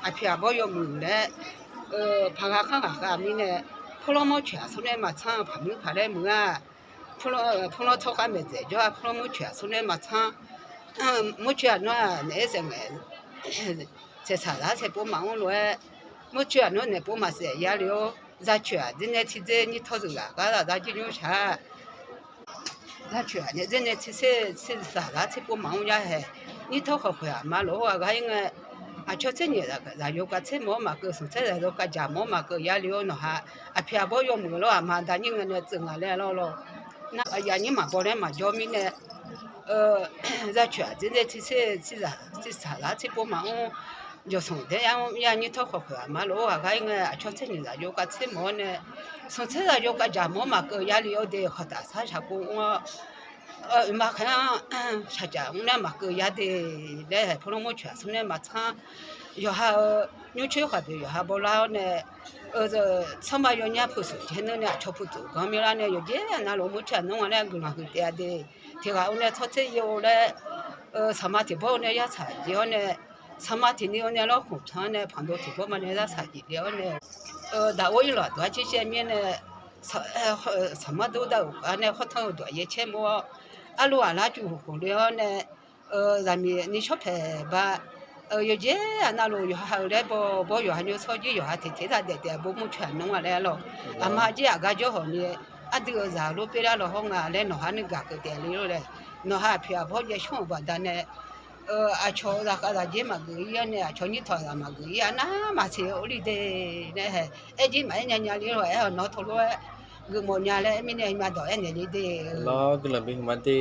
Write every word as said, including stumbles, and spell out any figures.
aqpoeq aqbawr yawmuiq laer, paqghaq kanr ghaq khav mirnae, ဖုန်း mawrcoeq aqsur nae maqtsanr-eu paqmuir paq laer muiq-a. ဖုန်း tsawrkhav maeqdzaeq jawr-a, ဖုန်း mawrcoeq aqsur nae maqtsanr. Mawrcoeq aqnawr-aq naeq-aer saef ngaeq, saeqsaq zaq-ar saepov maqmr lof-aer, mawrcoeq aqnawr naeqpov maqsaef ya le-awr, zacoeq-aq dzer nae tiqdzer nyir tawr zeuq ghaq gar zaqdar jir nymr shaq-a. Zacoeq-aq naeq dzer nae tiqser tiqsaq zaq-ar tserpov maqmr ya haeq, nyir tawr khawqkhoeq aqma lof-aer ghaq gar-ir ngae, aqcawq tser nyiq zaqyo kav tser mawf-awr maqkeuv, smq tser zaqyo kav jaq mawf-awr maqkeuv ya le-awr, nawqha aqpoeq aqbawr yawmuiq lawr aqma daqnyir ngae nae tseuf ngaq laer lawr lawr. Nar aqyaf nyir maqbaw laer maqjawr mirnae, zacoeq-aq dzer nae tiqser tiqzaq tiqsaq zaq-ar tserpov maqmr, jawqsmq daer yar mr ya nyir tawr khawqkhoeq aqma lof-aer ghaq gar-ir ngae, aqcawq tser nyiq zaqyo kav tser mawf-awr nae, smq tser zaqyo kav jaq mawf-awr maqkeuv ya le-awr de, khawqtaf sar shaqkov mr-awr, oeqma khaeq-anr shaqcaf mr nae maqkeuv ya de laer haeq, ဖုန်း mawrcoeq aqsur nae maqtsanr. Yawqha-euq nymrcoer khaqboeq yawqha bawlar-awr nae, sanrma yawnyar puq suf caer neur nae aqcawq puq tsof ganr mirlar nae, yawqjeq aqna lof mawrcoeq aqnawr nga laer guiqlanq huiq taef-a de. Tiq ghaq-awr nae tsawr tser yaer-eu laer, sanqma tiq bawr-eu nae yarsaq jeq-awr nae, sanqma tiq ni-eu nae lawrkhmq can-awr nae, panqdov tiq bawr ma nae yarsaq jeq le-awr nae, daqor irlawq dawq-ar caer caer mir-aer nae, sanqmar dov dar-euq gar nae khawr tanr-eu dawq yaer caer mawr-awr, arlu aqlar cuv huq khof le-awr nae, zaqmiq ni shawr paeq ba, yawqjeq aqna lof yawqha-euq laer baw baw, yawqha nymr shawr jir yawqha teq teq zaq daef taef-a, bo mawrcoeq aqnawr nga laer lawr. Aqma jir aqgar jawr hawq ni, aqdui-euq zaq lof per lar lawr hawr nga laer nawqha nuigaq keuv taef le lor laer, nawqha aqpoeq aqbawr jaev shmr-euq baqdanae, aqcawq-euq zaqkhav zaqjer maqgeuf-ir-awr nae, aqcawq nyir tawq zaq maqgeuf-ir-a nar maqsiq-eu or li de laer haeq, aer jir maqaer nya nya le lor-aer, nawr tolof-aer geufmawf nya laer aer mirnae aqma dawq aernaeq le de. Lawr guiqlanq bi hmq ma de.